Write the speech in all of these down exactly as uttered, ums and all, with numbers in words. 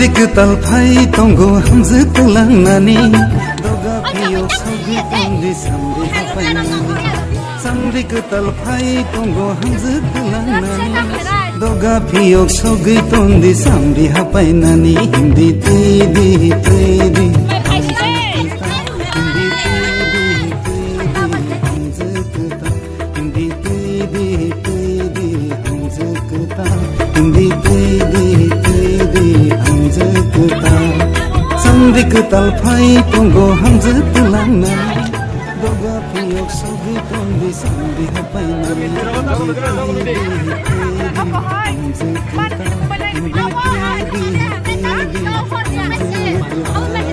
Kwtal phai tongo hamjwk twlangnani, doga phiyok sogwi tongdi samri hapainani. Samri kwtal phai tongo hamjwk twlangnani, doga phiyok sogwi tongdi samri hapainani. Hindi twi di, twi di. Hindi twi di, twi di, hamjwk kwtal. Hindi twi di, twi di, hamjwk kwtal. Hindi twi di, twi di, hamjwk kwtal. Samri kwtal phai tongo hamjwk twlangnani. Doga phiyok sogwi tongdi samri hapainani. Hindi twi di, twi di, hamjwk kwtal. Hindi twi di, twi di, hamjwk kwtal.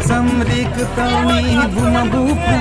Samri kwtalni buma bupha.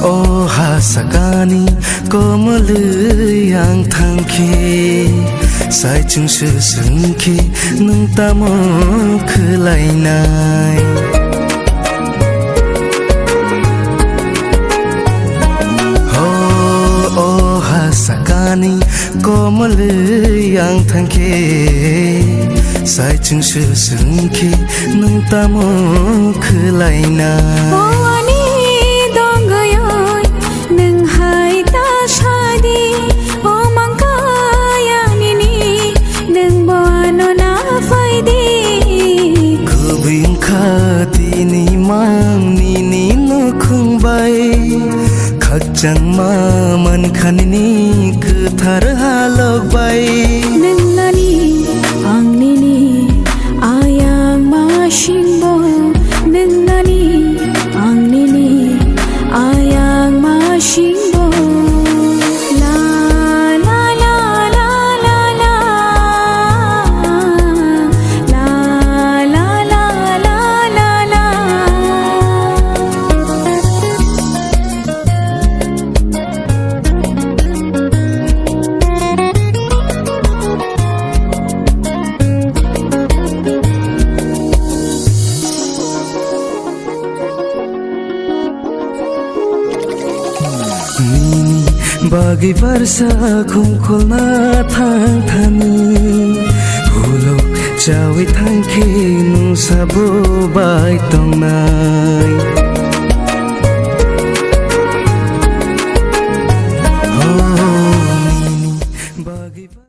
O ha sakani komolwi ang thangkhe, saichung se swngkhe nwng tamo khwlainai? Ho, o ha sakani komolwi ang thangkhe, saichung se swngkhe nwng tamo khwlaina? O ani dongwi oi, nwng hai ta sadi, o mangkaya nini, nwng bo ano na phaidi. Kubui wngkha tini mang nini nukhung bai, khakchangma mankha nini kwthar halok bai. Nwng nani, ang nini, ayang masingbo, nwng nani, ang nini, ayang masingbo. La, la, la, la, la, la. La, la, la, la, la, la. Nini bagwi barsa khumkholna thang thani, ulo chawi thangkhe nwng sabo bai tongnai.